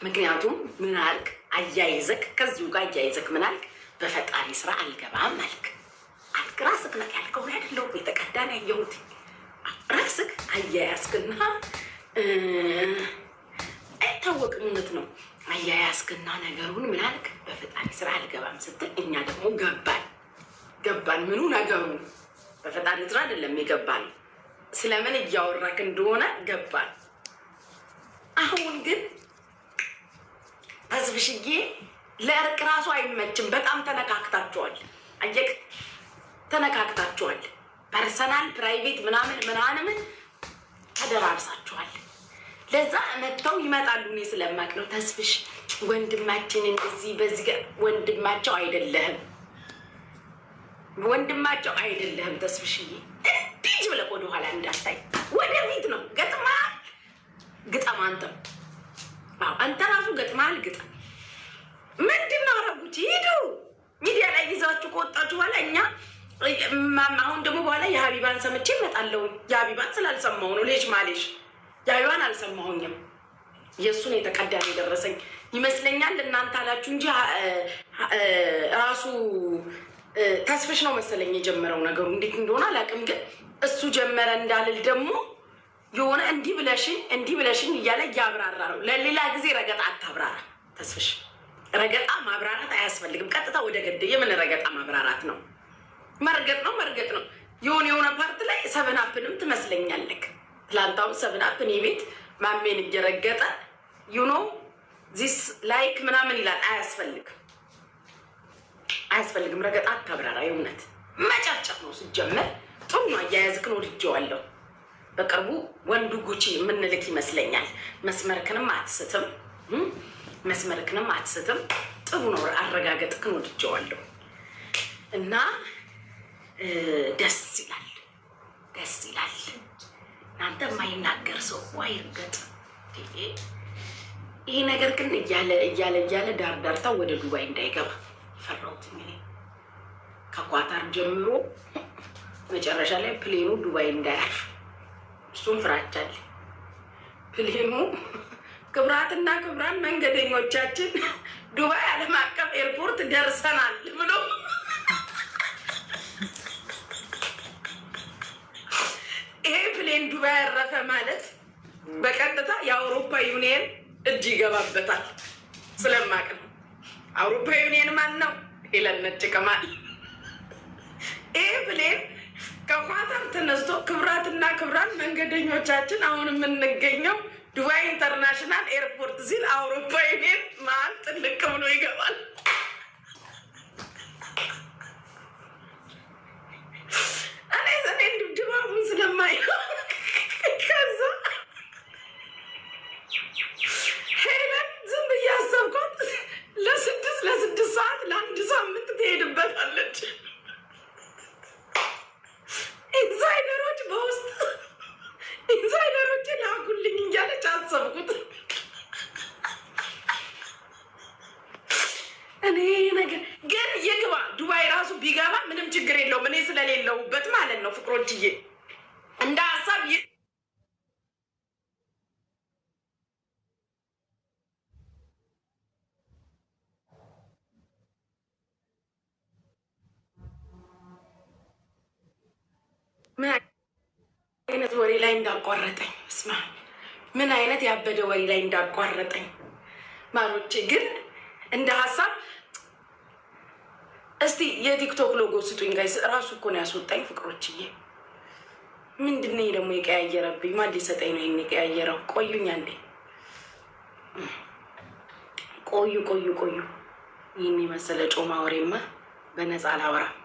ምክንያቱም ምን አልክ? አያይዘክ ከዚሁ ጋር አያይዘክ ምን አልክ? በፈጣሪ ስራ አልገባም አልክ አልክ። ራስክ ነህ ያልከው፣ እኔ አይደለሁም፣ የተቀዳን ያየሁት ራስክ አያያዝክና አይታወቅም፣ እውነት ነው። አያያዝክና ነገሩን ምን አልክ? በፈጣሪ ስራ አልገባም ስትል እኛ ደግሞ ገባን ገባን። ምኑ ነገሩ በፈጣሪ ስራ አይደለም የገባን፣ ስለምን እያወራክ እንደሆነ ገባን። አሁን ግን ተስፍሽዬ ለእርቅ ራሱ አይመችም። በጣም ተነካክታችኋል። አየክ፣ ተነካክታችኋል። Personal private ምናምን ምናምን ተደራርሳችኋል። ለዛ መጥተው ይመጣሉ። እኔ ስለማቅ ነው። ተስፍሽ ወንድማችን እንደዚህ በዚህ ወንድማቸው አይደለህም፣ ወንድማቸው አይደለህም። ተስፍሽዬ እንዲህ ብለህ ወደኋላ እንዳታይ፣ ወደፊት ነው። ገጥመሃል፣ ግጠም። አንተም አንተ ራሱ ገጥመሃል፣ ግጠም። ምንድን ነው አረጉች? ሂዱ ሚዲያ ላይ ይዛችሁ ከወጣችሁ በኋላ እኛ አሁን ደግሞ በኋላ የሀቢባን ሰምቼ እመጣለሁ። የሀቢባን ስላልሰማሁ ነው። ليش معليش የሀቢባን አልሰማሁኝም። የእሱን የተቀዳን የደረሰኝ ይመስለኛል። እናንተ አላችሁ እንጂ ራሱ ተስፍሽ ነው መሰለኝ የጀመረው ነገሩ። እንዴት እንደሆነ አላውቅም፣ ግን እሱ ጀመረ እንዳልል ደግሞ የሆነ እንዲህ ብለሽኝ እንዲህ ብለሽኝ እያለ እያብራራ ነው። ለሌላ ጊዜ ረገጣ አታብራራ ተስፍሽ። ረገጣ ማብራራት አያስፈልግም። ቀጥታ ወደ ገደ የምን ረገጣ ማብራራት ነው? መርገጥ ነው መርገጥ ነው። የሆነ የሆነ part ላይ Seven Up ንም ትመስለኛለክ። ትላንታውን Seven Up ን ቤት ማሜን እየረገጠ you know this like ምናምን ይላል። አያስፈልግም፣ አያስፈልግም። ረገጣ አታብራራ። የእውነት መጨፍጨፍ ነው ሲጀመር። ጥሩ ነው አያያዝክን ወድጄዋለሁ። በቅርቡ ወንዱ ጉቺ የምንልክ ይመስለኛል። መስመርክንም አትስትም፣ መስመርክንም አትስትም። ጥሩ ነው አረጋገጥክን ወድጄዋለሁ እና ደስ ይላል፣ ደስ ይላል። እናንተ የማይናገር ሰው እኮ አይርገጥ። ይሄ ነገር ግን እያለ እያለ እያለ ዳር ዳርታ ወደ ዱባይ እንዳይገባ ፈራሁት። እኔ ከኳታር ጀምሮ መጨረሻ ላይ plane ኑ ዱባይ እንዳያርፍ እሱም ፍራቻ አለ። Plane ኑ ክብራትና ክብራን መንገደኞቻችን ዱባይ ዓለም አቀፍ airport ደርሰናል ብሎ ይሄ plane ዱባይ ያረፈ ማለት በቀጥታ የአውሮፓ ዩኒየን እጅ ይገባበታል። ስለማቅ ነው። አውሮፓ ዩኒየን ማን ነው? ሄለን ነጭ ቅማል። ይሄ plane ከኳታር ተነስቶ ክብራትና ክብራን መንገደኞቻችን አሁን የምንገኘው ዱባይ international airport ሲል አውሮፓ ዩኒየን መሀል ጥልቅ ብሎ ይገባል። እኔ እኔ ድባቡን ስለማይ ነው። ከዛ ሄለን ዝም ብዬ አሰብኳት። ለ6 ሰዓት ለአንድ ሳምንት ትሄድበታለች። Insider ኦች በውስጥ insider ኦች ላኩልኝ እያለች አሰብኩት። እኔ ነገር ግን ይግባ ዱባይ ራሱ ቢገባ ምንም ችግር የለውም። እኔ ስለሌለውበት ማለት ነው ፍቅሮችዬ፣ እንደ ሀሳብ ምን አይነት ወሬ ላይ እንዳቋረጠኝ ስማ፣ ምን አይነት ያበደ ወሬ ላይ እንዳቋረጠኝ ማሮቼ። ግን እንደ ሀሳብ እስቲ የቲክቶክ ሎጎ ስጡኝ guys። ራሱ እኮ ነው ያስወጣኝ ፍቅሮችዬ። ምንድን ነው ደግሞ የቀያየረብኝ? ማን ሊሰጠኝ ነው ይሄን የቀያየረው? ቆዩኝ አንዴ፣ ቆዩ ቆዩ ቆዩ። ይህን የመሰለ ጮማ ወሬማ በነፃ አላወራም።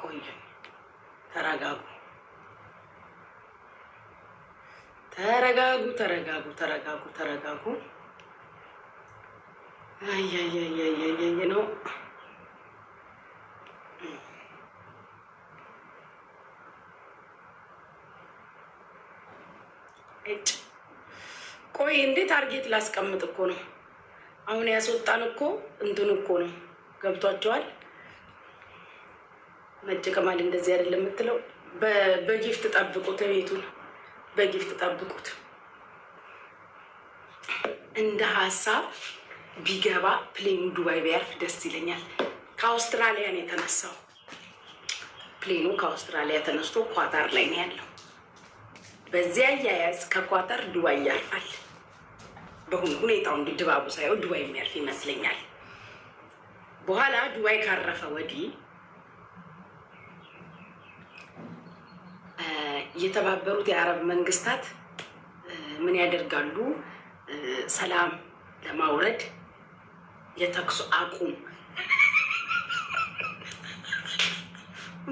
ቆዩኝ፣ ተረጋጉ፣ ተረጋጉ፣ ተረጋጉ፣ ተረጋጉ፣ ተረጋጉ። አያያያያያይ ነው። እጭ ቆይ፣ እንዴ target ላስቀምጥ እኮ ነው አሁን ያስወጣን እኮ እንትኑ እኮ ነው። ገብቷቸዋል። ነጭ ቅማል እንደዚህ አይደለም የምትለው። በ gift ጠብቁት፣ ቤቱን በ gift ጠብቁት። እንደ ሀሳብ ቢገባ plane ኑ ዱባይ ቢያርፍ ደስ ይለኛል። ከአውስትራሊያ ነው የተነሳው plane ኑ። ከአውስትራሊያ ተነስቶ ኳታር ላይ ነው ያለው። በዚያ አያያዝ ከኳታር ዱባይ ያርፋል። በሁን ሁኔታው እንዲህ ድባቡ ሳይሆን ዱባይ የሚያርፍ ይመስለኛል። በኋላ ዱባይ ካረፈ ወዲህ የተባበሩት የአረብ መንግስታት ምን ያደርጋሉ? ሰላም ለማውረድ የተኩስ አቁም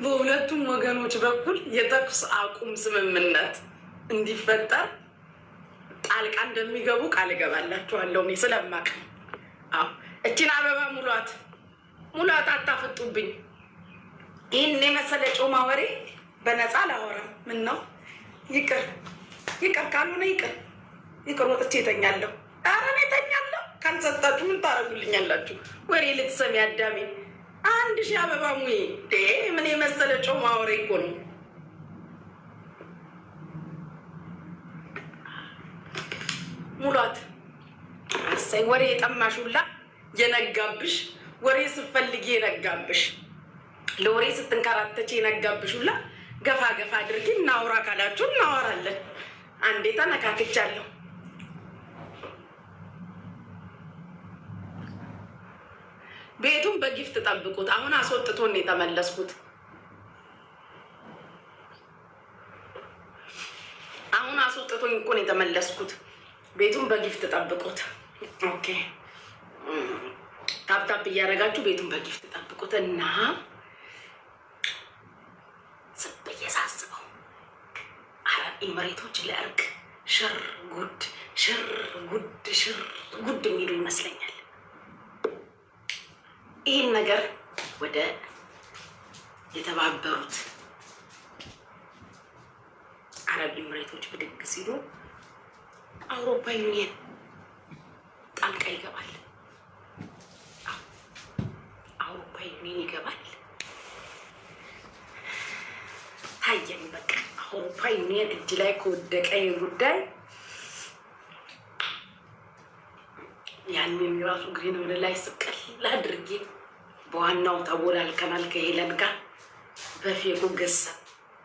በሁለቱም ወገኖች በኩል የተኩስ አቁም ስምምነት እንዲፈጠር ጣልቃ እንደሚገቡ ቃል እገባላችኋለሁ። እኔ ስለማቅ አዎ፣ እችን አበባ ሙሏት ሙሏት፣ አታፍጡብኝ። ይህን የመሰለ ጮማ ወሬ በነፃ አላወራም። ምን ነው ይቅር ይቅር፣ ካልሆነ ይቅር ይቅር፣ ወጥቼ እተኛለሁ። ኧረ እኔ እተኛለሁ። ካልሰጣችሁ ምን ታደርጉልኛላችሁ? ወሬ ልትሰሚ አዳሜ፣ 1000 አበባ ሙይ። ምን የመሰለ ጮማ ወሬ እኮ ነው። ሙሏት። አሳይ ወሬ የጠማሽ ሁላ የነጋብሽ፣ ወሬ ስትፈልጊ የነጋብሽ፣ ለወሬ ስትንከራተች የነጋብሽ ሁላ ገፋ ገፋ አድርጊ። እናውራ ካላችሁ እናወራለን። አንዴ ተነካክቻለሁ። ቤቱን በ gift ጠብቁት። አሁን አስወጥቶን የተመለስኩት። አሁን አስወጥቶኝ እኮ ነው የተመለስኩት። ቤቱን በ gift ጠብቁት። Okay፣ tap tap እያደረጋችሁ ቤቱን በ gift ጠብቁት እና ዝም ብዬ ሳስበው አረብ ኤምሬቶች ለእርቅ ሽር ጉድ ሽር ጉድ ሽር ጉድ የሚሉ ይመስለኛል። ይህን ነገር ወደ የተባበሩት አረብ ኤምሬቶች ብድግ ሲሉ አውሮፓ ዩኒየን ጣልቃ ይገባል። አውሮፓ ዩኒየን ይገባል። ታየኝ። በቃ አውሮፓ ዩኒየን እጅ ላይ ከወደቀ ጉዳይ ያንን የራሱ እግሬን ወደ ላይ ስቅል አድርጌ በዋናው ተቦላልከናል ከሄለን ጋር በፌኩ ገሰ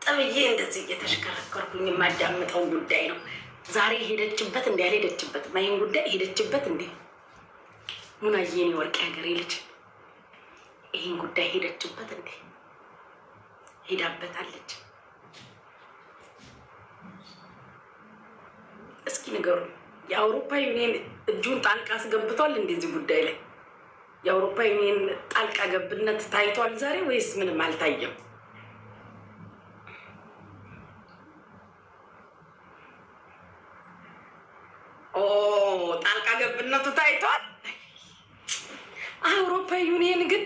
ጥብዬ እንደዚህ እየተሽከረከርኩኝ የማዳምጠው ጉዳይ ነው። ዛሬ ሄደችበት እንዲ አልሄደችበት ማይን ጉዳይ ሄደችበት እንዴ ሙናዬ፣ የኔ ወርቅ ሀገሬ ልጅ ይህን ጉዳይ ሄደችበት እንዴ? ሄዳበታለች። እስኪ ንገሩ። የአውሮፓ ዩኒየን እጁን ጣልቃ አስገብቷል እንደዚህ ጉዳይ ላይ የአውሮፓ ዩኒየን ጣልቃ ገብነት ታይቷል ዛሬ ወይስ ምንም አልታየም? ኦ ጣልቃ ገብነቱ ታይቷል። አውሮፓ ዩኒየን ግን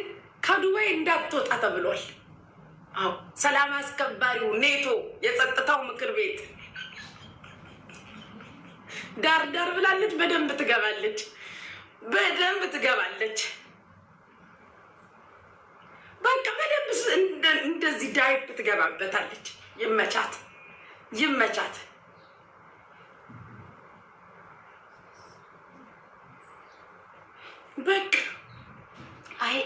ከዱባይ እንዳትወጣ ተብሏል። አዎ ሰላም አስከባሪው ኔቶ የጸጥታው ምክር ቤት ዳር ዳር ብላለች። በደንብ ትገባለች፣ በደንብ ትገባለች። በቃ በደንብ እንደዚህ deep ትገባበታለች። ይመቻት፣ ይመቻት። በቃ አይ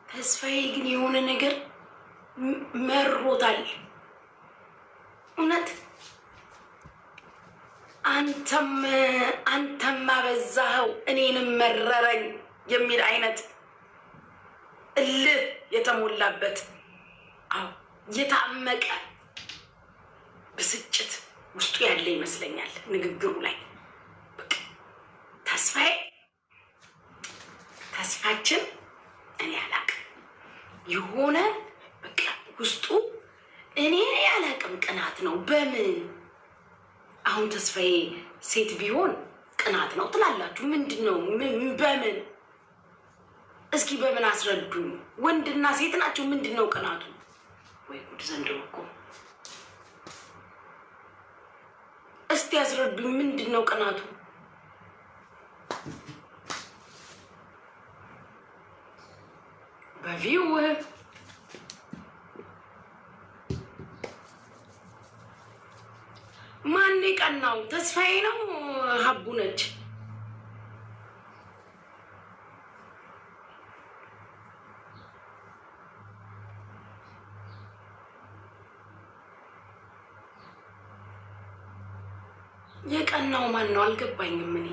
ተስፋዬ ግን የሆነ ነገር መሮታል። እውነት አንተም አንተም አበዛኸው እኔንም መረረኝ የሚል አይነት እልህ የተሞላበት አዎ የታመቀ ብስጭት ውስጡ ያለ ይመስለኛል ንግግሩ ላይ። በቃ ተስፋዬ ተስፋችን እኔ አላቅም የሆነ በቃ ውስጡ እኔ አላቅም ቅናት ነው። በምን አሁን ተስፋዬ ሴት ቢሆን ቅናት ነው ትላላችሁ? ምንድን ነው? በምን እስኪ በምን አስረዱ። ወንድና ሴት ናቸው። ምንድን ነው ቅናቱ? ወይ ጉድ ዘንድሮ እኮ። እስቲ አስረዱኝ። ምንድን ነው ቅናቱ? በ view ማን የቀናው? ተስፋዬ ነው? ሀቡ ነች? የቀናው ማን ነው? አልገባኝም እኔ።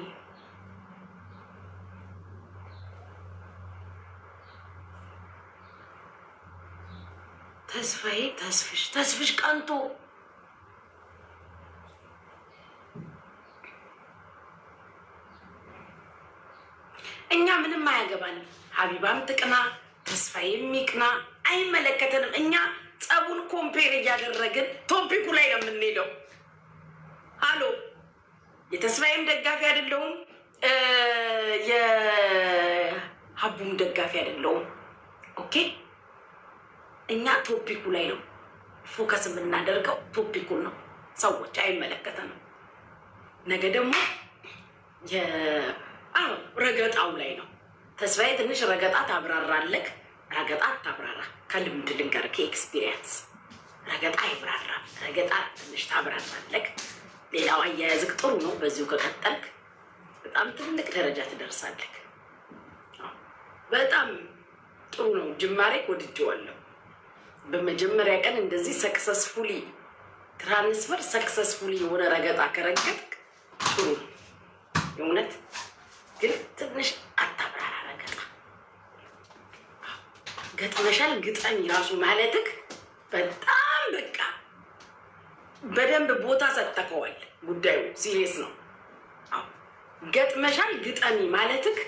ተስፋዬ ተስፍሽ ተስፍሽ ቀንቶ እኛ ምንም አያገባንም። ሀቢባም ትቅና ተስፋዬም ይቅና አይመለከተንም። እኛ ጸቡን compare እያደረግን topic ኡ ላይ ነው የምንሄደው። አሎ የተስፋዬም ደጋፊ አይደለሁም፣ የሀቡም ደጋፊ አይደለሁም። Okay እኛ topic ኡ ላይ ነው focus የምናደርገው፣ topic ኡን ነው። ሰዎች አይመለከተንም። ነገ ደግሞ አዎ ረገጣው ላይ ነው። ተስፋዬ ትንሽ ረገጣ ታብራራለክ። ረገጣ ታብራራ፣ ከልምድ ልንገርህ፣ ከ experience ረገጣ አይብራራም። ረገጣ ትንሽ ታብራራለክ። ሌላው አያያዝክ ጥሩ ነው። በዚሁ ከቀጠልክ በጣም ትልቅ ደረጃ ትደርሳለክ። በጣም ጥሩ ነው። ጅማሬ ወድጄዋለሁ። በመጀመሪያ ቀን እንደዚህ successfully transfer successfully የሆነ ረገጣ ከረገጥክ ጥሩ ነው። የእውነት ግን ትንሽ አታብራራ። ረገጣ ገጥመሻል ግጠኝ ራሱ ማለትክ በጣም በቃ በደንብ ቦታ ሰጥተከዋል። ጉዳዩ serious ነው። ገጥመሻል ግጠሚ ማለትክ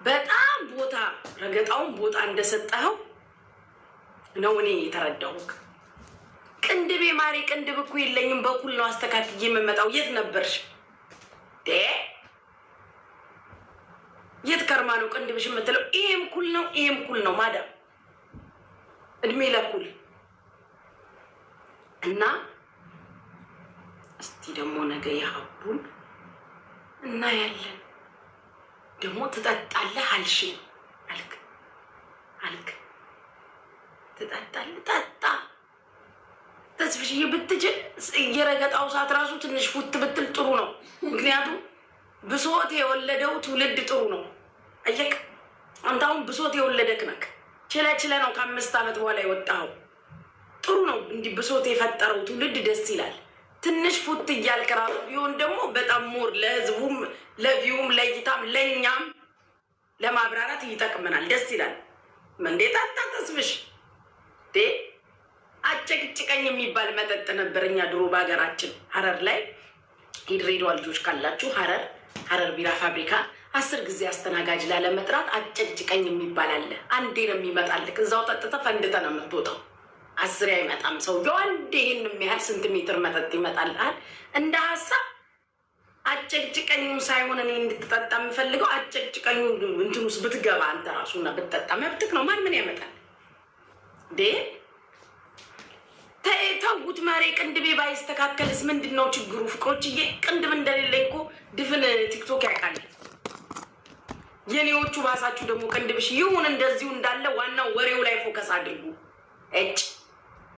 በጣም ቦታ ረገጣውን ቦታ እንደሰጠኸው ነው እኔ የተረዳሁክ። ቅንድቤ ማሬ ቅንድብ እኮ የለኝም በኩል ነው አስተካክዬ የምመጣው። የት ነበርሽ? የት ከርማ ነው ቅንድብሽ የምትለው? ይሄም ኩል ነው፣ ይሄም ኩል ነው ማዳም፣ እድሜ ለኩል እና እስቲ ደግሞ ነገ የሀቡን እናያለን። ደግሞ ትጠጣለህ አልሽኝ አልክ አልክ ትጠጣለህ፣ ጠጣ ተስፍሽዬ ብትችል የረገጣው ሰዓት ራሱ ትንሽ ፉት ብትል ጥሩ ነው። ምክንያቱም ብሶት የወለደው ትውልድ ጥሩ ነው። አየክ አንተ አሁን ብሶት የወለደክ ነክ ችለ ችለ ነው ከ5 ዓመት በኋላ የወጣኸው። ጥሩ ነው። እንዲህ ብሶት የፈጠረው ትውልድ ደስ ይላል። ትንሽ ፉት እያልክ ራሱ ቢሆን ደግሞ በጣም more ለህዝቡም ለ view ም ለእይታም ለእኛም ለማብራራት ይጠቅመናል። ደስ ይላል። እንዴ ጠጣ ተስፍሽ አጨቅጭቀኝ የሚባል መጠጥ ነበር እኛ ድሮ በሀገራችን ሀረር ላይ። የድሬዳዋ ልጆች ካላችሁ ሀረር ሀረር ቢራ ፋብሪካ 10 ጊዜ አስተናጋጅ ላለመጥራት አጨቅጭቀኝ የሚባል አለ። አንዴ ነው የሚመጣልክ። እዛው ጠጥተህ ፈንድተህ ነው የምትወጣው። 10 አይመጣም ሰውየው። አንዴ ይህን የሚያህል ስንት ሜትር መጠጥ ይመጣልሃል። እንደ ሀሳብ አጨቅጭቀኙ ሳይሆን እኔ እንድትጠጣ የምፈልገው አጨቅጭቀኙ እንትን ውስጥ ብትገባ አንተ ራሱና ብትጠጣ መብትክ ነው። ማን ምን ያመጣል? ተውት መሬ። ቅንድቤ ባይስተካከልስ ምንድን ነው ችግሩ? ፍቅሮችዬ ቅንድብ እንደሌለኝ እኮ ድፍን ቲክቶክ ያውቃል። የኔዎቹ ባሳችሁ ደግሞ ቅንድብሽ ይሁን እንደዚሁ እንዳለ፣ ዋናው ወሬው ላይ focus አድርጉ። እጭ